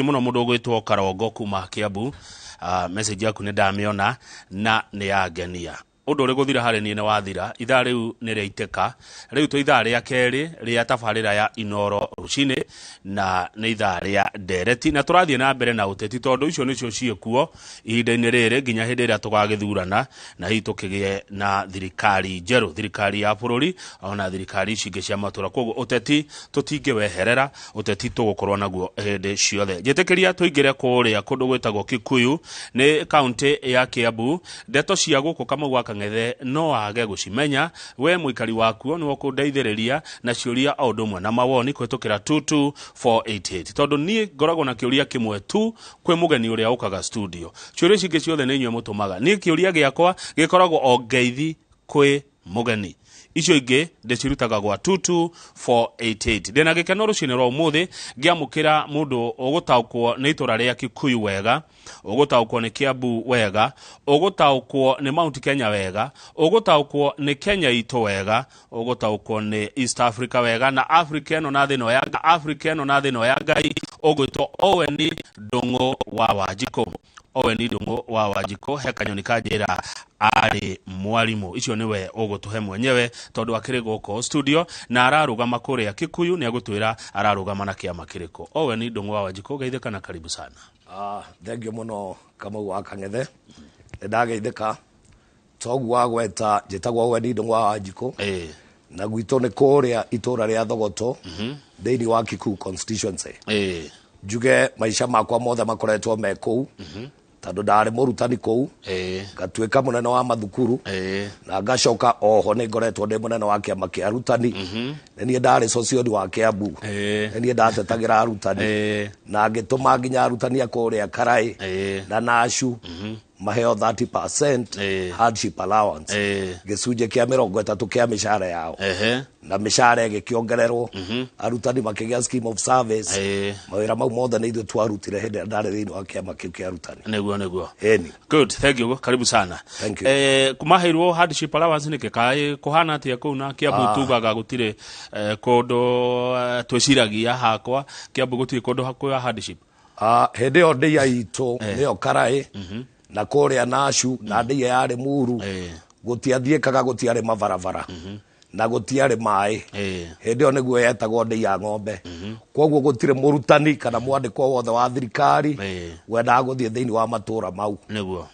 Mũno mũndũ ũgwĩtwo Karongo kuma Kiambu. Message yaku nĩ ndamĩona na nĩ yangenia. Ũndũ ũrĩ gũthira harĩ niĩ nĩ wathira. Ithaa rĩu nĩ rĩaitĩka. Rĩu twĩ ithaa rĩa kerĩ rĩa tabarĩra ya Inoro rũcinĩ, na nĩ ithaa rĩa ndereti, na tũrathiĩ na mbere na ũteti tondũ icio nĩcio ciĩkuo ihinda-inĩ rĩrĩ nginya hĩndĩ ĩrĩa tũgagĩthurana na hihi tũkĩgĩe na thirikari njerũ, thirikari ya bũrũri ona thirikari ici ingĩ cia matũra. Koguo ũteti tũtingĩweherera, ũteti tũgũkorwo naguo hĩndĩ ciothe. Njĩtĩkĩria tũingĩre kũrĩa kũndũ gwĩtagwo Kikuyu, nĩ kaũntĩ ya Kiambu. Ndeto cia gũkũ Kamau wa Kang'ethe no age gũcimenya, we mũikari wakuo nĩwe ũkũndeithĩrĩria na ciũria o ũndũ ũmwe na mawoni kũhĩtũkĩra 22488, tondũ niĩ ngoragwo na kĩũria kĩmwe tu kwĩ mũgeni ũrĩa ũkaga studio. Ciũria ici ingĩ ciothe nĩ inyuĩ mũtũmaga. Niĩ kĩũria gĩakwa gĩkoragwo o ngeithi kwĩ mũgeni, icio ingĩ ndĩcirutaga gwa 22488. Ndĩna gĩkeno rũcinĩ rwa ũmũthĩ ngĩamũkĩra mũndũ ũgũtaũkwo nĩ itũra rĩa Kikuyu wega, ũgũtaũkwo nĩ Kiambu wega, ũgũtaũkwo nĩ Mount Kenya wega, ũgũtaũkwo nĩ Kenya itũ wega, ũgũtaũkwo nĩ East Africa wega, na Africa ĩno na thĩ ĩno ya Africa ĩno na thĩ ĩno ya Ngai, ũgwĩtwo Owen Ndũng'ũ wa Wanjikũ. Owen Ndũng'ũ wa Wanjikũ, he kanyoni kanjĩra arĩ mwarimũ. Icio nĩwe ũgũtũhe mwenyewe tondũ akĩrĩ gũkũ studio na ararũgama kũrĩa Kikuyu, nĩ agũtwĩra ararũgama na kĩama kĩrĩkũ. Owen Ndũng'ũ wa Wanjikũ, geithĩka na karibu sana. Thengio mũno, Kamau wa Kang'ethe. Nĩ ndageithĩka. Toguo wagweta, njĩtagwo Owen Ndũng'ũ wa Wanjikũ na gwitũ nĩ kũrĩa itũra rĩa Thogoto thĩinĩ wa Kikuyu constituency. Njuge maica makwa mothe makoretwo me kũu tondũ ndarĩ mũrutani kũu, ngatuĩka mũnene wa mathukuru na ngacoka oho nĩ ngoretwo ndĩ mũnene wa kĩama kĩa arutani. Nĩ niĩ ndarĩ socioni wa Kĩambu. Nĩ niĩ ndatetagĩra arutani na ngĩtũma nginya arutani a kũrĩa Karaĩ na Nacu maheo 30% hardship allowance, gĩcunjĩ kĩa 30 kĩa mĩcara yao, na mĩcara ĩgĩkĩongererwo, arutani makĩgĩa scheme of service. Mawĩra mau mothe nĩ ithuĩ twarutire hĩndĩ ĩrĩa ndarĩ thĩinĩ wa kĩama kĩu kĩa arutani. Nĩguo. Ĩni. Good, thank you, karibu sana. Thank you. Kumaheirwo hardship allowance nĩkĩ? Kaĩ kũhana atĩa kũu na Kiambu? Tugaga gũtirĩ kũndũ, twĩciragia hakwa Kiambu gũtirĩ kũndũ hakuoya hardship. Hĩndĩ ĩyo ndĩia itũ nĩyo Karaĩ na kũrĩa Nacu na ndĩia yarĩ Muru, gũtiathiĩkaga, gũtiarĩ mabarabara na gũtiarĩ maĩ. Hĩndĩ ĩyo nĩguo yetagwo ndĩia ya ng'ombe. Koguo gũtirĩ mũrutani kana mwandĩkwo wothe wa thirikari wendaga gũthiĩ thĩinĩ wa matũra mau.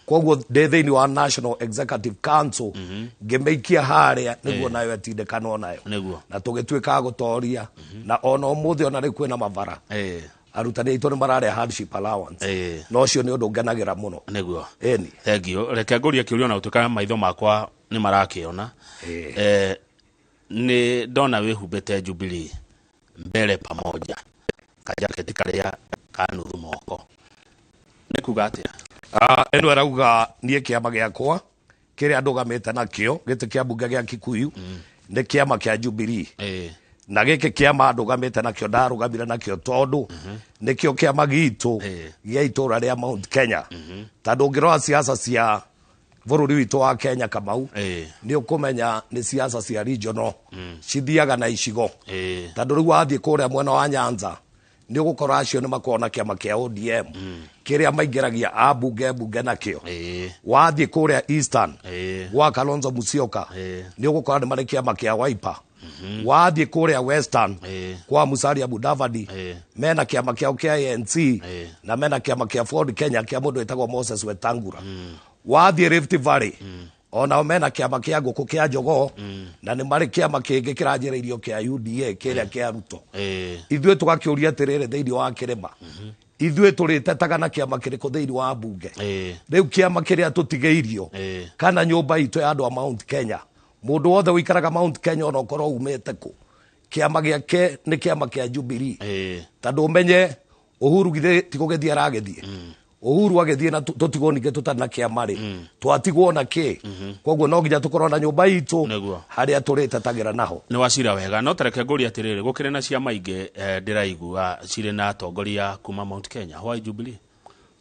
Koguo ndĩ thĩinĩ wa National Executive Council ngĩmĩikia harĩa nĩguo nayo ĩtindĩkanwo nayo na tũgĩtuĩka a gũtoria, na ona ũmũthĩ ona rĩu kwĩna mabara, arutani aitũ nĩ mararĩa hardship allowance. Na ũcio nĩ ũndũ ngenagĩra mũno. Ĩni. Thank you. Reke ngũrie kĩũria ona gũtuĩka maitho makwa nĩ marakĩona. Nĩ ndona wĩhumbĩte Jubilee mbele pamoja, kajaketi karĩa ka nuthu moko, nĩ kuga atĩa? Ĩno ĩrauga niĩ kĩama gĩakwa kĩrĩa ndũgamĩte nakĩo gĩtĩ kĩa mbunge gĩa Kikuyu nĩ kĩama kĩa Jubilee. Na gĩkĩ kĩama ndũgamĩte nakĩo, ndarũgamire nakĩo tondũ nĩkĩo kĩama gitũ gĩa itũra rĩa Mount Kenya, tondũ ũngĩrora siasa cia bũrũri witũ wa Kenya, Kamau, nĩ ũkũmenya nĩ siasa cia regional, cithiaga na icigo, tondũ rĩu wathiĩ kũrĩa mwena wa Nyanza nĩ ũgũkora acio nĩ makoragwo na kĩama kĩa ODM kĩrĩa maingĩragia ambunge mbunge nakĩo. Wathiĩ kũrĩa Eastern gwa Kalonzo Musyoka nĩ ũgũkora nĩ marĩ kĩama kĩa Wiper. Wathiĩ kũrĩa Western kwa Musalia Mudavadi mena kĩama kĩao kĩa ANC na mena kĩama kĩa Ford Kenya kĩa mũndũ wĩtagwo Moses Wetangula. Wathiĩ Rift Valley onao mena kĩama kĩa ngũkũ kĩa jogoo na nĩ marĩ kĩama kĩngĩ kĩranjĩrĩirio kĩa UDA kĩrĩa kĩa Ruto. Ithuĩ tũgakĩũria atĩrĩrĩ, thĩinĩ wa kĩrĩma ithuĩ tũrĩtetaga na kĩama kĩrĩkũ thĩinĩ wa mbunge? Rĩu kĩama kĩrĩa tũtigĩirio kana nyũmba itũ ya andũ a Mount Kenya, mũndũ wothe ũikaraga Mount Kenya ona ũkorwo umĩte kũ, kĩama gĩake nĩ kĩama kĩa Jubilee. Tondũ ũmenye Uhuru githĩ ti gũgĩthiĩ aragĩthiĩ? Uhuru agĩthiĩ na tũtigwo ningĩ tũtarĩ na kĩama rĩ, twatigwo na kĩ? Koguo no nginya tũkorwo na nyũmba itũ harĩa tũrĩtetagĩra naho. Nĩ wacira wega, no tareke ngũrie atĩrĩrĩ, gũkĩrĩ na ciama ingĩ ndĩraigua cirĩ na atongoria kuma Mount Kenya. Why Jubilee?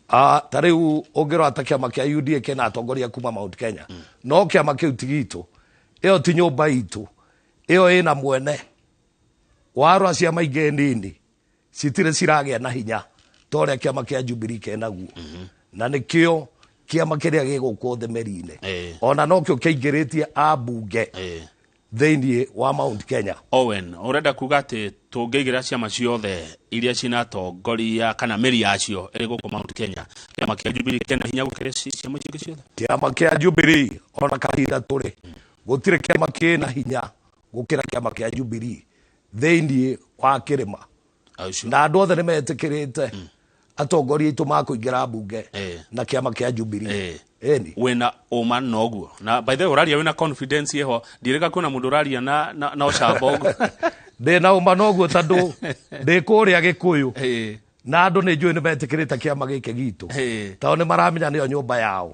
Ta rĩu ũngĩrora ta kĩama kĩa UDA kĩna atongoria kuma Mount Kenya, no kĩama kĩu ti gitũ, ĩyo ti nyũmba itũ, ĩyo ĩna mwene. Warora ciama ingĩ nini citirĩ ciragĩa na hinya Ta ũrĩa kĩama kĩa Jubilee kenaguo, na nĩkĩo kĩama kĩrĩa gĩgũkũ thĩ mĩri-inĩ, ona nokĩo kĩaingĩrĩtie ambunge thĩinĩ wa Mount Kenya. Owen, ũrenda kuga atĩ tũngĩigĩra ciama ciothe iria cina atongoria kana mĩri yacio ĩrĩ gũkũ Mount Kenya, kĩama kĩa Jubilee kĩna hinya gũkĩra ciama icio ingĩ ciothe? Kĩama kĩa Jubilee, ona kahinda tũrĩ, gũtirĩ kĩama kĩna hinya gũkĩra kĩama kĩa Jubilee thĩinĩ wa kĩrĩma. Acio. Na andũ othe nĩ metĩkĩrĩte atongoria aitũ makũingĩra mbunge na kĩama kĩa Jubilee. Ĩni. Wĩna ũma noguo? Na by the way, ũraria wĩna confidence ĩho, ndirĩga kuona mũndũ ũraria na ũcamba ũguo. Ndĩna ũma noguo tondũ ndĩ kũrĩa Gĩkũyũ na andũ nĩ njũĩ nĩ metĩkĩrĩte kĩama gĩkĩ gitũ, tondũ nĩ maramenya nĩyo nyũmba yao,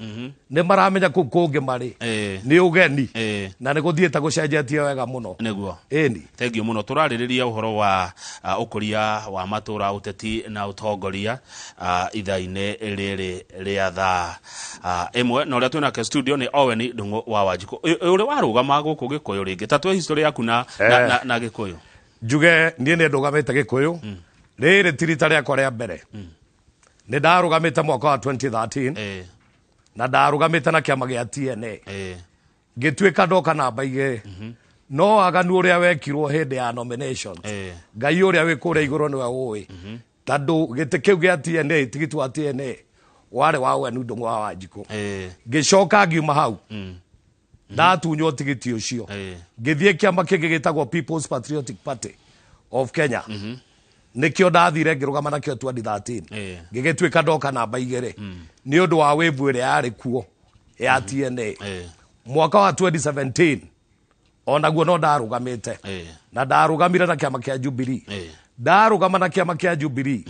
nĩ maramenya kũu kũngĩ marĩ nĩ ũgeni, na nĩ gũthiĩte gũcenjetie wega mũno. Ĩni. Thengiũ mũno. Tũrarĩrĩria ũhoro wa ũkũria wa matũra, ũteti na ũtongoria, ithaa-inĩ rĩrĩ rĩa thaa 1, na ũrĩa twĩnake studio nĩ Owen Ndung'u wa Wanjikũ. Ũrĩ warũgama gũkũ Gĩkũyũ rĩngĩ? Ta twe history yaku na Gĩkũyũ. Njuge niĩ nĩ ndũgamĩte Gĩkũyũ, rĩrĩ ti rita rĩakwa rĩa mbere. Nĩ ndarũgamĩte mwaka wa 2013, na ndarũgamĩte na kĩama gĩa TNA, ngĩtuĩka ndoka namba 2, no waganu ũrĩa wekirwo hĩndĩ ya nominations, Ngai ũrĩa wĩ kũrĩa igũrũ nĩwe ũĩ, tondũ gĩtĩ kĩu gĩa TNA, tigiti wa TNA warĩ wa Owen Ndung'u wa Wanjikũ. Ngĩcoka ngiuma hau, ndatunywo tigiti ũcio, ngĩthiĩ kĩama kĩngĩ gĩtagwo People's Patriotic Party of Kenya, nĩkĩo ndathire ngĩrũgama nakĩo 2013, ngĩgĩtuĩka ndoka namba 2 nĩ ũndũ wa wĩvu ĩrĩa yarĩ kuo ya TNA. Mwaka wa 2017 onaguo no ndarũgamĩte, na ndarũgamire na kĩama kĩa Jubilee. Ndarũgama na kĩama kĩa Jubilee,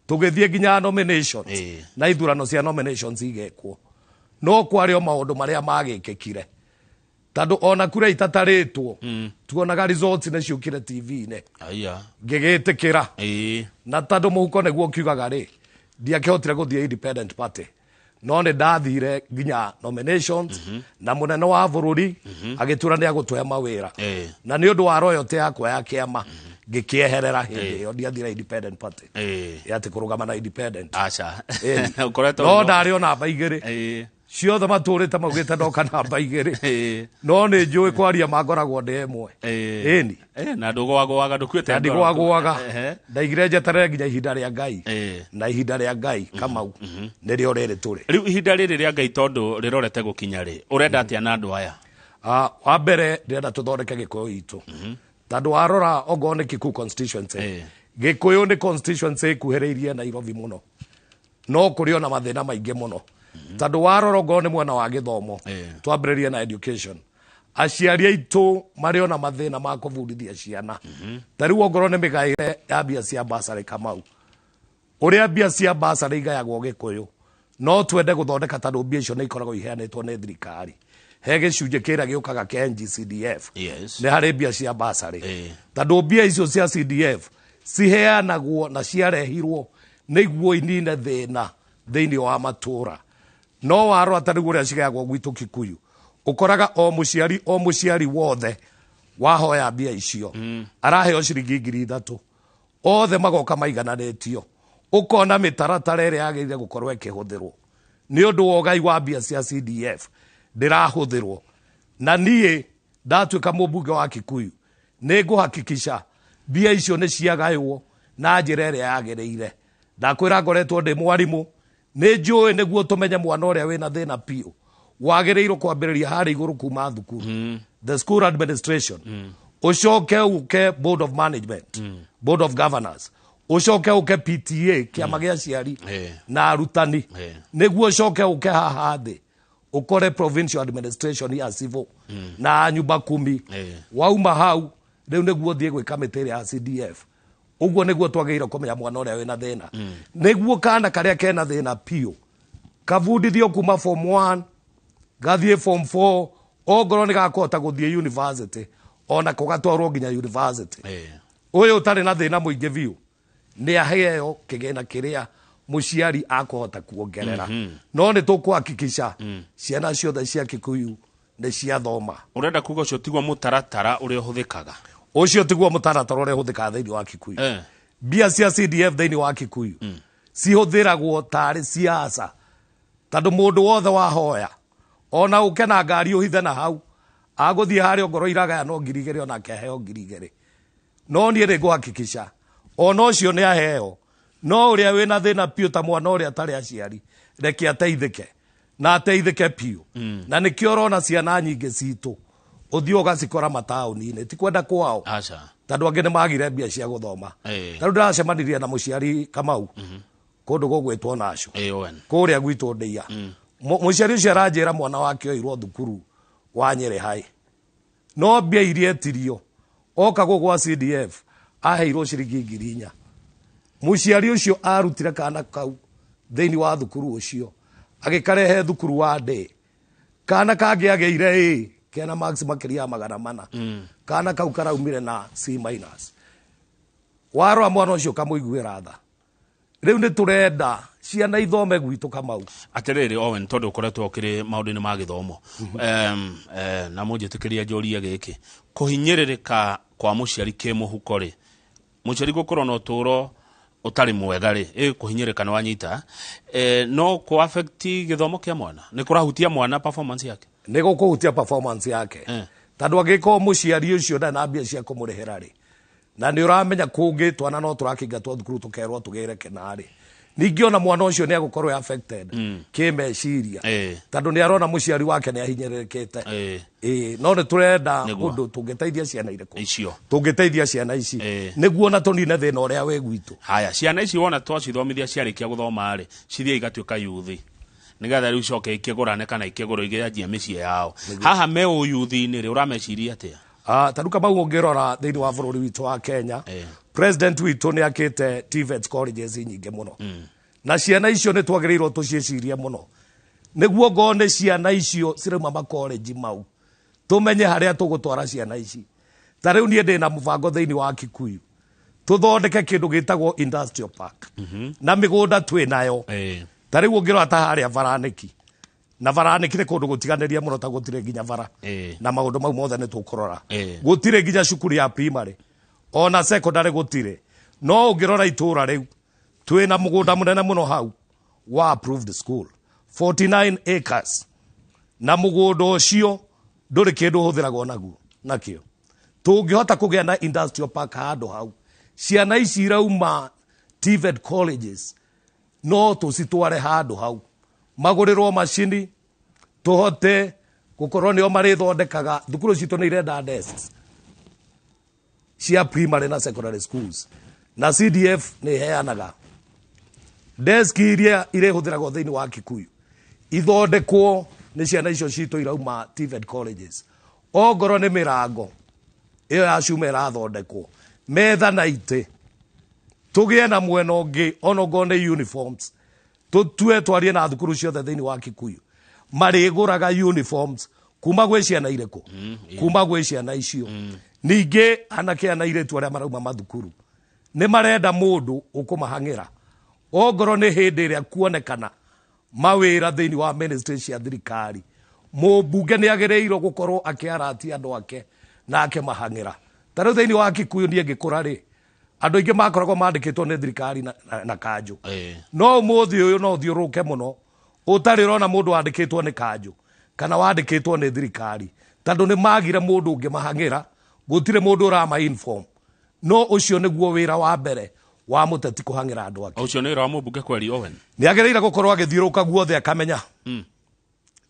tũgĩthiĩ nginya nominations, na ithurano cia nominations igekwo, no kwarĩ o maũndũ marĩa magĩkĩkire, tondũ ona kura itatarĩtwo tuonaga results nĩ ciũkire TV-inĩ. Aya. Ngĩgĩtĩkĩra, na tondũ mũhuko nĩguo kiugaga rĩ, ndiakĩhotire gũthiĩ independent party, no nĩ ndathire nginya nominations, na mũnene wa bũrũri agĩtura nĩ agũtũhe mawĩra, na nĩ ũndũ wa royalty yakwa ya kĩama ngĩkĩeherera hĩndĩ ĩyo, ndiathire independent party, atĩ kũrũgama na independent. Aca. Ĩni. Ũkoretwo No ndarĩ o namba 2. Ciothe matũrĩte maugĩte ndoka namba 2, no nĩ njũĩ kwaria mangoragwo ndĩ 1. Ĩni. Na ndũgwagwaga, ndũkuĩte Na ngoro. Ndigwagwaga. Ndaigire njeterere nginya ihinda rĩa Ngai, na ihinda rĩa Ngai, Kamau, nĩrĩo rĩrĩ tũrĩ. Rĩu ihinda rĩrĩ rĩa Ngai tondũ rĩrorete gũkinya rĩ, ũrenda atĩa na andũ aya? Ah, wa mbere ndĩrenda tũthondeke Gĩkũyũ itũ, tondũ warora ongorwo nĩ Kikuyu constituency, Gĩkũyũ nĩ constituency ĩkuhĩrĩirie Nairobi mũno, no kũrĩ ona mathĩna maingĩ mũno, tondũ warora ongorwo nĩ mwena wa gĩthomo, twambĩrĩrie na education, aciari aitũ marĩ ona mathĩna ma kũbundithia ciana. Ta rĩu ongorwo nĩ mĩgaĩre ya mbia cia basarĩ, Kamau, ũrĩa mbia cia basarĩ igayagwo Gĩkũyũ, no twende gũthondeka, tondũ mbia icio nĩ ikoragwo iheanĩtwo nĩ thirikari, he gĩcunjĩ kĩrĩa gĩũkaga kĩa NGCDF, nĩ harĩ mbia cia basarĩ, tondũ mbia icio cia CDF ciheanagwo na ciarehirwo nĩguo inine thĩna thĩinĩ wa matũra, no warora ta rĩu ũrĩa cigayagwo gwitũ Kikuyu, ũkoraga o mũciari, o mũciari wothe wahoya mbia icio araheo ciringi 3,000, othe magoka maigananĩtio. Ũkona mĩtaratara ĩrĩa yagĩrĩire gũkorwo ĩkĩhũthĩrwo nĩ ũndũ wa ũgai wa mbia cia CDF ndĩrahũthĩrwo. Na niĩ ndatuĩka mũmbunge wa Kikuyu, nĩ ngũhakikisha mbia icio nĩ ciagaywo na njĩra ĩrĩa yagĩrĩire. Ndakwĩra ngoretwo ndĩ mwarimũ, nĩ njũĩ nĩguo tũmenye mwana ũrĩa wĩna thĩna biũ, wagĩrĩirwo kwambĩrĩria harĩa igũrũ kuma thukuru, the school administration, ũcoke ũke board of management, board of governors, ũcoke ũke PTA, kĩama gĩa aciari na arutani, nĩguo ũcoke ũke haha thĩ ũkore provincial administration ya civil na nyumba kumi. Wauma hau rĩu nĩguo ũthiĩ gwĩ kamĩtĩ ĩrĩa ya CDF. Ũguo nĩguo twagĩrĩirwo kũmenya mwana ũrĩa wĩna thĩna, nĩguo kana karĩa kena thĩna biũ kabundithio kuma form 1 gathiĩ form 4, ongorwo nĩ gakũhota gũthiĩ university, ona ko gatwarwo nginya university. Ũyũ ũtarĩ na thĩna mũingĩ biũ nĩ aheo kĩgĩna kĩrĩa mũciari akũhota kuongerera, no nĩ tũkũhakikisha ciana ciothe cia Kikuyu nĩ ciathoma. Ũrenda kuga ũcio tiguo mũtaratara ũrĩa ũhũthĩkaga? Ũcio tiguo mũtaratara ũrĩa ũhũthĩkaga thĩinĩ wa Kikuyu. Mbia cia CDF thĩinĩ wa Kikuyu. Cihũthĩragwo tarĩ siasa, tondũ mũndũ wothe wahoya ona ũke na ngari ũhithe na hau agũthiĩ harĩa ongorwo iragayanwo 2000, onake aheo 2000. No niĩ nĩ ngũhakikisha ona ũcio nĩ aheo, no ũrĩa wĩna thĩna piũ ta mwana ũrĩa atarĩ aciari, reke ateithĩke na ateithĩke piũ. Na nĩkĩo ũrona ciana nyingĩ citũ ũthiĩ ũgacikora mataũni-inĩ, ti kwenda kwao, Aca. Tondũ angĩ nĩ magire mbia cia gũthoma. Ta rĩu ndĩracemanirie na mũciari Kamau kũndũ gũgwĩtwo Naco, Owen. Kũrĩa gwitũ ndĩia. Mũciari ũcio aranjĩra mwana wake oirwo thukuru wa Nyĩrĩ High, no mbia iria etirio oka gũgwa CDF aheirwo ciringi 4000. Mũciari ũcio arutire kana kau thĩinĩ wa thukuru ũcio agĩkarehe thukuru wa ndĩ. Kana kangĩagĩire ĩ kena marks makĩria ya 400, kana kau karaumire na C minus. Warora mwana ũcio kamũiguĩra tha. Rĩu nĩ tũrenda ciana ithome gwitũ, Kamau. Atĩrĩrĩ Owen, tondũ ũkoretwo ũkĩrĩ maũndũ-inĩ ma gĩthomo, na mũnjĩtĩkĩrie njũrie gĩkĩ, kũhinyĩrĩrĩka kwa mũciari kĩmũhuko rĩ, mũciari gũkorwo na ũtũũro ũtarĩ mwega rĩ, ĩ kũhinyĩrĩka nĩ wanyita, no kũ affect gĩthomo kĩa mwana? Nĩ kũrahutia mwana performance yake? Nĩ gũkũhutia performance yake, tondũ angĩkorwo mũciari ũcio ndarĩ na mbia cia kũmũrĩhĩra rĩ, na nĩ ũramenya kũngĩ twana no tũrakĩingatwo thukuru tũkerwo tũgĩre kĩna rĩ, ningĩ ona mwana ũcio nĩ agũkorwo e affected kĩmeciria, tondũ nĩ arona mũciari wake nĩ ahinyĩrĩrĩkĩte. Ĩĩ, no nĩ tũrenda ũndũ tũngĩteithia ciana irĩkũ icio. Tũngĩteithia ciana ici nĩguo na tũnine thĩna ũrĩa wĩ gwitũ. Haya, ciana ici wona twacithomithia, ciarĩkia gũthoma rĩ, cithiĩ igatuĩka yuthi, nĩgetha rĩu icoke ikĩgũrane kana ikĩgũrwo igĩanjia mĩciĩ yao. Haha me ũyuthi-inĩ rĩ, ũrameciria atĩa? Ah, ta rĩu Kamau, ũngĩrora thĩinĩ wa bũrũri witũ wa Kenya, president witũ nĩ akĩte TVET colleges nyingĩ mũno, na ciana icio nĩ twagĩrĩirwo tũciĩcirie mũno, nĩguo ngorwo nĩ ciana icio cirauma makoleji mau tũmenye harĩa tũgũtwara ciana ici. Ta rĩu niĩ ndĩna mũbango thĩinĩ wa Kikuyu tũthondeke kĩndũ gĩtagwo industrial park, na mĩgũnda twĩ nayo. Ta rĩu ũngĩrora ta harĩa Varanĩki, na Varanĩki nĩ kũndũ gũtiganĩrie mũno, ta gũtirĩ nginya bara, na maũndũ mau mothe nĩ tũkũrora. Gũtirĩ nginya cukuru ya primary ona secondary gũtirĩ, no ũngĩrora itũra rĩu twĩna mũgũnda mũnene mũno hau wa approved school, 49 acres, na mũgũnda ũcio ndũrĩ kĩndũ ũhũthĩragwo naguo nakĩo. Tũngĩhota kũgĩa na industrial park handũ hau, ciana ici irauma TVET colleges no tũcitware handũ hau, magũrĩrwo macini, tũhote gũkorwo nĩo marĩthondekaga. Thukuru citũ nĩ irenda desks cia primary na secondary schools, na CDF nĩ iheanaga desk iria irĩhũthĩragwo thĩinĩ wa Kikuyu, ithondekwo nĩ ciana icio citũ irauma TVET colleges. Ongorwo nĩ mĩrango ĩyo ya cuma ĩrathondekwo, metha na itĩ, tũgĩe na mwena ũngĩ onokorwo nĩ uniforms. Tũtue twarie na thukuru ciothe thĩinĩ wa Kikuyu marĩgũraga uniforms kuma gwĩ ciana irĩkũ? Kuma gwĩ ciana icio. Ningĩ anake na airĩtu arĩa marauma mathukuru nĩ marenda mũndũ ũkũmahang'ĩra, ongorwo nĩ hĩndĩ ĩrĩa kuonekana mawĩra thĩinĩ wa ministry cia thirikari. Mũmbunge nĩ agĩrĩirwo gũkorwo akĩaratia andũ ake na akĩmahang'ĩra. Ta rĩu thĩinĩ wa Kikuyu, niĩ ngĩkũra rĩ, andũ aingĩ makoragwo mandĩkĩtwo nĩ thirikari na kanjũ. No ũmũthĩ ũyũ no ũthiũrũrũke mũno ũtarĩ ũrona mũndũ wandĩkĩtwo nĩ kanjũ kana wandĩkĩtwo nĩ thirikari, tondũ nĩ magire mũndũ ũngĩmahang'ĩra, gũtirĩ mũndũ ũrama inform. No ũcio nĩguo wĩra wa mbere wa mũteti, kũhang'ĩra andũ ake. Ũcio nĩ wĩra wa mũmbunge kweri, Owen? Nĩ agĩrĩire gũkorwo agĩthiũrũrũka guothe akamenya.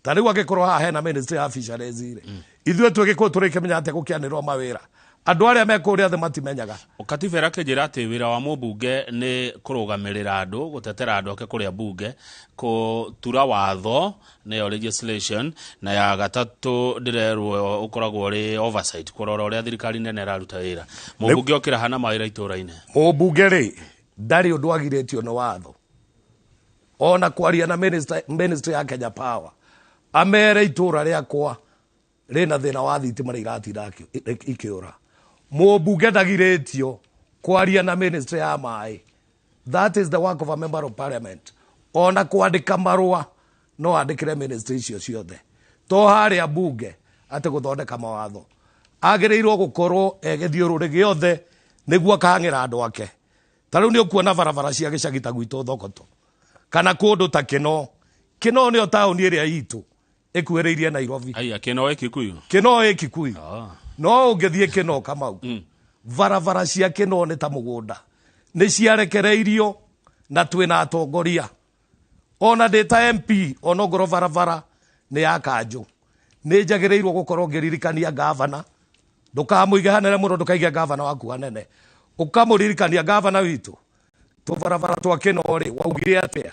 Ta rĩu angĩkorwo haha hena ministry ya fisheries rĩ, ithuĩ twĩ Gĩkũyũ tũrĩkĩmenya atĩa gũkĩanĩrwo mawĩra? Andũ arĩa me kũrĩa thĩ matimenyaga. Katiba ĩrakĩnjĩra atĩ wĩra wa mũmbunge nĩ kũrũgamĩrĩra andũ, gũtetera andũ ake kũrĩa mbunge, gũtura watho nĩyo legislation, na ya gatatũ ndĩrerwo ũkoragwo ũrĩ oversight, kũrora ũrĩa thirikari nene ĩraruta wĩra. Mũmbunge okĩra hana mawĩra itũra-inĩ? Mũmbunge rĩ, ndarĩ ũndũ agirĩtio nĩ watho ona kwaria na ministry ya Kenya Power, amere itũra rĩakwa rĩna thĩna wa thitima rĩ iratinda ikĩũra. Mũmbunge ndagirĩtio kwaria na ministry ya maĩ. That is the work of a member of parliament. Ona kwandĩka marũa no andĩkĩre ministry icio ciothe. To harĩa mbunge atĩ gũthondeka mawatho, agĩrĩirwo gũkorwo egĩthiũrũrĩ gĩothe nĩguo akahang'ĩra andũ ake. Ta rĩu nĩ ũkuona barabara cia gĩcagi ta gwitũ Thokoto kana kũndũ ta Kĩno. Kĩno nĩyo taũni ĩrĩa itũ ĩkuhĩrĩirie Nairobi. Aya, Kĩno ĩ Kikuyu. Kĩno ĩ Kikuyu. No ũngĩthiĩ Kĩno Kamau, barabara cia Kĩno nĩ ta mũgũnda, nĩ ciarekereirio na twĩna atongoria. Ona ndĩ ta MP, ona ongorwo barabara nĩ ya kanjũ, nĩ njagĩrĩirwo gũkorwo ngĩririkania gavana, ndũkamũige hanene mũno, ndũkaige gavana waku hanene, ũkamũririkania gavana witũ tũbarabara twa Kĩno rĩ, waugire atĩa?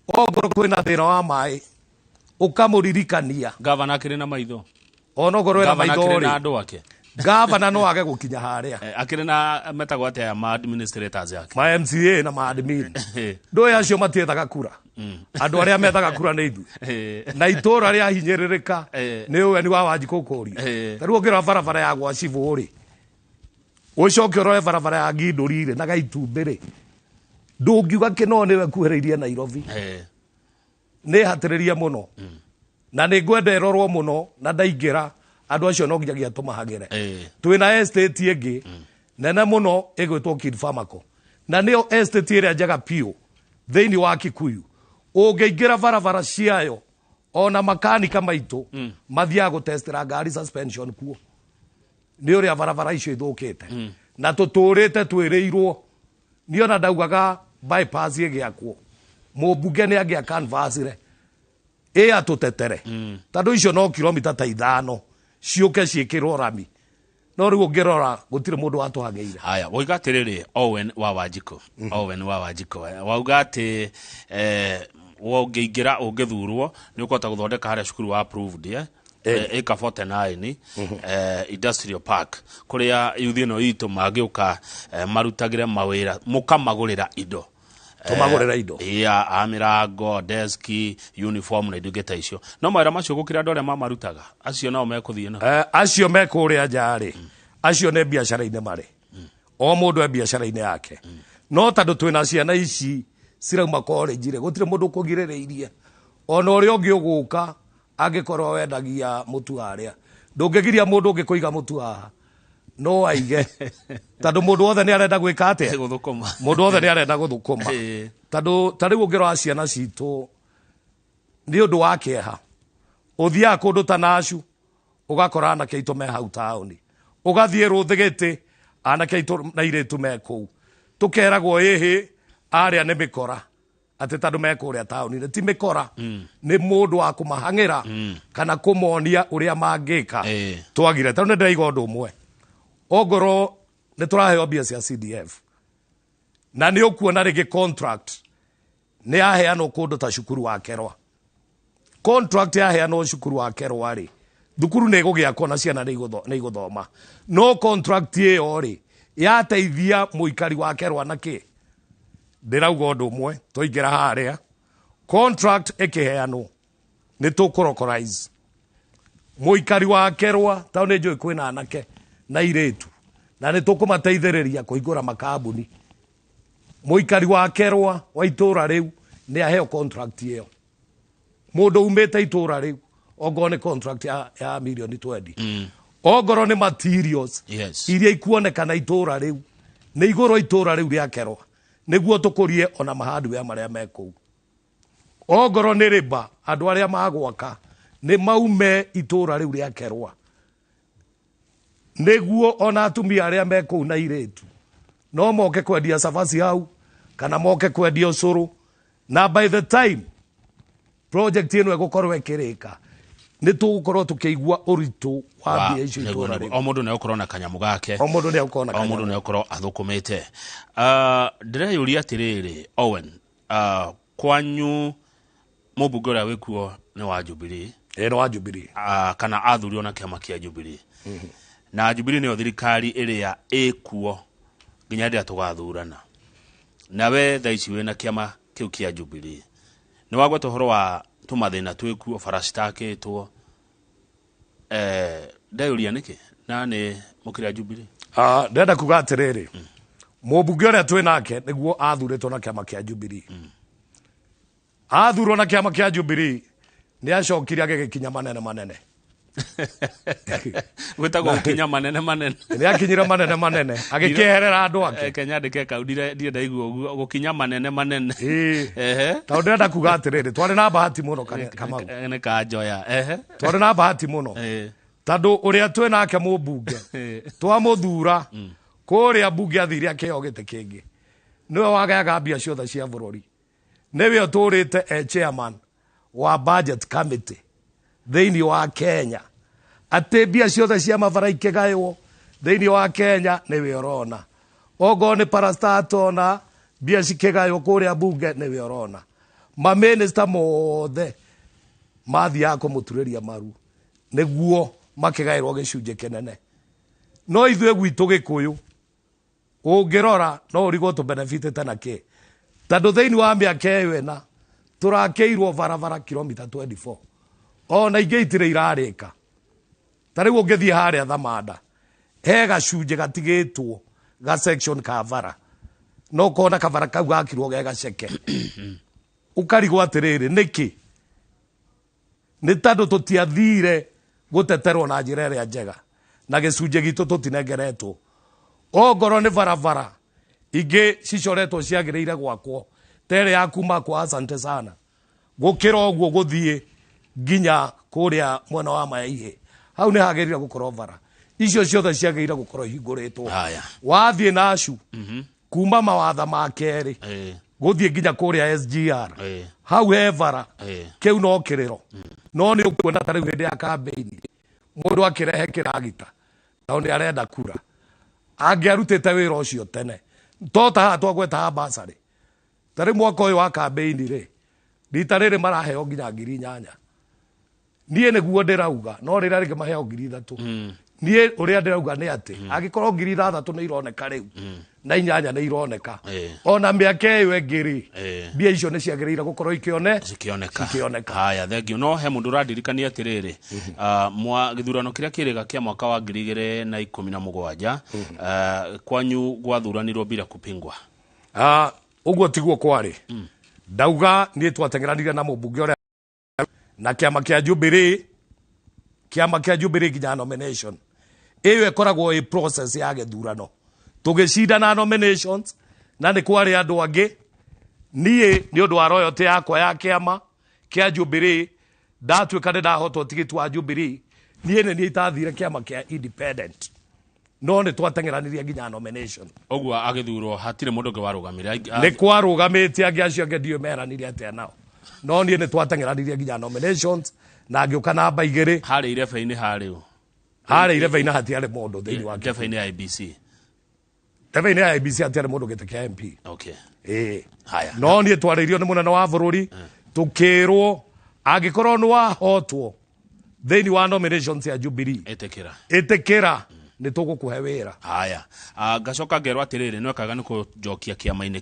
Ongorwo kwĩna thĩna wa maĩ, ũkamũririkania. Gavana akĩrĩ na maitho. Ona ongorwo ena Gavana maitho akĩrĩ na rĩ, andũ ake. Gavana no age gũkinya harĩa. Akĩrĩ na metagwo atĩa aya ma administrators yake. Ma MCA na ma admin. Ndũĩ acio matiethaga kura. Andũ arĩa methaga kura nĩ ithuĩ. Na itũra rĩa hinyĩrĩrĩka nĩ ũweni wa Wanjikũ kũria. Ta rĩu ũngĩrora barabara ya gwa Cibũ rĩ, ũcoke ũrore barabara ya Ngindũri rĩ na Gaitumbĩ rĩ, ndũngiuga Kĩno nĩwe kuhĩrĩirie Nairobi. Nĩ hatĩrĩrie mũno. Na nĩ ngwenda ĩrorwo mũno na ndaingĩra andũ acio no nginyagia tũmahagĩre. Twĩna estate ĩngĩ nene mũno ĩgwĩtwo Kid Pharmaco, na nĩyo estate ĩrĩa njega biũ thĩinĩ wa Kikuyu. Ũngĩingĩra barabara ciayo ona makanika maitũ mathiaga gũtestera ngari suspension kuo, nĩ ũrĩa barabara icio ithũkĩte. Na tũtũrĩte twĩrĩirwo, niĩ ona ndaugaga bypass ĩgĩakwo mũmbunge nĩ angĩa canvassire ĩ atũtetere, tondũ icio no kilomita ta 5 ciũke ciĩkĩrwo rami, no rĩu ũngĩrora gũtirĩ mũndũ watũhagĩire. Haya, wauga atĩrĩrĩ, Owen wa Wanjikũ, Owen wa Wanjikũ, wauga atĩ ũngĩingĩra ũngĩthurwo nĩ ũkũhota gũthondeka harĩa cukuru wa approved, ĩka 49 industrial park kũrĩa yuthi ĩno itũ mangĩũka, marutagĩre mawĩra, mũkamagũrĩra indo. Tũmagũrĩra indo. Ya a mĩrango, deski, uniform na indo ingĩ ta icio. No mawĩra macio gũkĩra andũ arĩa mamarutaga acio nao mekũthiĩ na Acio me kũrĩa nja rĩ, acio nĩ biacara-inĩ marĩ, o mũndũ e biacara-inĩ yake. No tondũ twĩna ciana ici cirauma college rĩ, gũtirĩ mũndũ ũkũgirĩrĩirie ona ũrĩa ũngĩ ũgũka. Angĩkorwo wendagia mũtu harĩa, ndũngĩgiria mũndũ ũngĩ kũiga mũtu haha, no aige, tondũ mũndũ wothe nĩ arenda gwĩka atĩa? Gũthũkũma. Mũndũ wothe nĩ arenda gũthũkũma. Tondũ ta rĩu ũngĩrora ciana citũ, nĩ ũndũ wa kĩeha, ũthiaga kũndũ ta Nacu ũgakora anake aitũ me hau taũni, ũgathiĩ Rũthĩgĩtĩ anake aitũ na airĩtu me kũu, tũkeragwo ĩhĩ arĩa nĩ mĩkora, atĩ tondũ me kũrĩa taũni-inĩ. Ti mĩkora, nĩ mũndũ wa kũmahang'ĩra kana kũmonia ũrĩa mangĩka. Twagire tondũ nĩ ndĩraiga ũndũ ũmwe, ongorwo nĩ tũraheo mbia cia CDF, na nĩ ũkuona rĩngĩ contract nĩ yaheanwo kũndũ ta cukuru wa Kerwa. Contract yaheanwo cukuru wa Kerwa rĩ, thukuru nĩ ĩgũgĩakwo na ciana nĩ igũthoma, no contract ĩyo rĩ, yateithia mũikari wa Kerwa na kĩ? Ndĩrauga ũndũ ũmwe, twaingĩra harĩa contract ĩkĩheanwo nĩ tũkũrokorize mũikari wa Kerwa, tondũ nĩ njũĩ kwĩna anake na airĩtu, na nĩ tũkũmateithĩrĩria kũhingũra makambuni. Mũikari wa Kerwa wa itũra rĩu nĩ aheo contract ĩyo. Mũndũ umĩte itũra rĩu, ongorwo nĩ contract ya mirioni 20, ongorwo nĩ materials iria ikuonekana itũra rĩu, nĩ igũrũ itũra rĩu rĩa Kerwa, nĩguo tũkũrie ona mahardware marĩa me kũu. Ongorwo nĩ rĩba, andũ arĩa magwaka nĩ maume itũra rĩu rĩa Kerwa, nĩguo ona atumia arĩa me kũu na airĩtu no moke kwendia cabaci hau kana moke kwendia ũcũrũ. Na by the time project ĩno ĩgũkorwo ĩkĩrĩka, nĩ tũgũkorwo tũkĩigua ũritũ wa mbia icio itũra rĩu. O mũndũ nĩ egũkorwo na kanyamũ gake. O mũndũ nĩ egũkorwo na O mũndũ kanyamũ. nĩ egũkorwo athũkũmĩte. Ndĩreyũria atĩrĩrĩ, Owen, kwanyu mũmbunge ũrĩa wĩkuo nĩ wa Jubilee? Ĩĩ, nĩ wa Jubilee. Kana athurirwo na kĩama kĩa Jubilee, na Jubilee nĩyo thirikari ĩrĩa ĩkuo nginya rĩrĩa tũgathurana. Nawe thaa ici wĩna kĩama kĩu kĩa Jubilee, nĩ wagweta ũhoro wa tũmathĩna twĩkuo, bara citakĩtwo, ndeyũria nĩkĩ na nĩ mũkĩrĩa Jubilee? Ndĩrenda kuga atĩrĩrĩ, mũmbunge ũrĩa twĩ nake nĩguo athurĩtwo na kĩama kĩa Jubilee. Athurwo na kĩama kĩa Jubilee, nĩ acokire agĩgĩkinya manene manene. Gwĩtagwo gũkinya manene manene. Nĩ akinyire manene manene, agĩkĩeherera andũ ake. Kenya ndĩke kau, ndirĩ ndaigua ũguo, gũkinya manene manene. Ĩĩ. Ehe. Tondũ ndĩrenda kuga atĩrĩrĩ, twarĩ na bahati mũno, Kamau. Nĩ kanjoya, ehe. Twarĩ na bahati mũno, tondũ ũrĩa twĩ nake mũmbunge, twamũthura kũrĩa mbunge, athire akĩheo gĩtĩ kĩngĩ, nĩwe wagayaga mbia ciothe cia bũrũri, nĩwe ũtũrĩte e chairman wa budget committee thĩinĩ wa Kenya, atĩ mbia ciothe cia mabara ikĩgaywo thĩinĩ wa Kenya nĩwe ũrona, ongorwo nĩ parastatona mbia cikĩgaywo kũrĩa mbunge nĩwe ũrona, mamĩnĩsta mothe mathiaga kũmũturĩria maru nĩguo makĩgaĩrwo gĩcunjĩ kĩnene. No ithuĩ gwitũ Gĩkũyũ, ũngĩrora no ũrigwo tũbenefitĩte na kĩ, tondũ thĩinĩ wa mĩaka ĩyo 4 tũrakĩirwo barabara kilomita 24, ona ingĩ itirĩ irarĩka. Ta rĩu ũngĩthiĩ harĩa Thamanda, he gacunjĩ gatigĩtwo ga section ka bara, no kona kabara kau gakirwo ge gaceke, ũkarigwo atĩrĩrĩ, nĩkĩ? Nĩ tondũ tũtiathire gũteterwo na njĩra ĩrĩa njega, na gĩcunjĩ gitũ tũtinengeretwo. Ongorwo nĩ barabara ingĩ cicoretwo ciagĩrĩire gwakwo, ta ĩrĩa ya kuma kwa Asante Sana gũkĩra ũguo gũthiĩ nginya kũrĩa mwena wa Mayaihĩ, hau nĩ hagĩrĩire gũkorwo bara icio ciothe ciagĩrĩire gũkorwo ihingũrĩtwo. Haya. Wathiĩ nacu kuma mawatha ma kerĩ gũthiĩ nginya kũrĩa SGR, hau he bara, kĩu no kĩrĩro. No nĩ ũkuona ta rĩu hĩndĩ ya kambĩini mũndũ akĩrehe kĩragita tondũ nĩ arenda kura, angĩarutĩte wĩra ũcio tene. To ta haha twagweta ha basarĩ, ta rĩu mwaka ũyũ wa kambĩini rĩ, rita rĩrĩ maraheo nginya 8,000. Niĩ nĩguo ndĩrauga, no rĩrĩa rĩngĩ maheo 3,000. Niĩ ũrĩa ndĩrauga nĩ atĩ angĩkorwo 6,000 nĩ ironeka rĩu na 8 nĩ ironeka, ona mĩaka ĩyo ĩngĩ rĩ, mbia icio nĩ ciagĩrĩire gũkorwo ikĩone cikĩoneka. Cikĩoneka. Haya, thank you. No he mũndũ ũrandirikania atĩrĩrĩ, mwa gĩthurano kĩrĩa kĩrĩga kĩa mwaka wa 2017, kwanyu gwathuranirwo bila kupingwa. Ah, ũguo tiguo kwarĩ. Ndauga niĩ twateng'eranire na mũmbunge ũrĩa na kĩama kĩa Jubilee, kĩama kĩa Jubilee nginya nomination. Ĩyo ĩkoragwo ĩ process ya gĩthurano, tũgĩcindana nominations na nĩ kwarĩ andũ angĩ. Niĩ nĩ ũndũ wa royalty yakwa ya kĩama kĩa Jubilee, ndatuĩka nĩ ndahotwo tigiti wa Jubilee, niĩ nĩ niĩ itathire kĩama kĩa independent, no nĩ twateng'eranirie nginya nomination. Ũguo agĩthurwo hatirĩ mũndũ ũngĩ warũgamire? Nĩ kwarũgamĩte angĩ, acio angĩ ndiũĩ meranire atĩa nao, no niĩ nĩ twateng'eranirie nginya nominations na ngĩũka namba 2. Harĩa irebe-inĩ harĩ ũ? Harĩa irebe-inĩ hatiarĩ mũndũ thĩinĩ wa ndebe-inĩ ya IBC. Ndebe-inĩ ya IBC hatiarĩ mũndũ gĩtĩ kĩa MP. Ĩĩ. Haya. No niĩ twarĩirio nĩ mũnene wa bũrũri, tũkĩrwo angĩkorwo nĩ wahotwo thĩinĩ wa nominations ya Jubilee, ĩtĩkĩra. Ĩtĩkĩra, nĩ tũgũkũhe wĩra. Haya. Ngacoka ngerwo atĩrĩrĩ, no kaga nĩ kũnjokia kĩama-inĩ.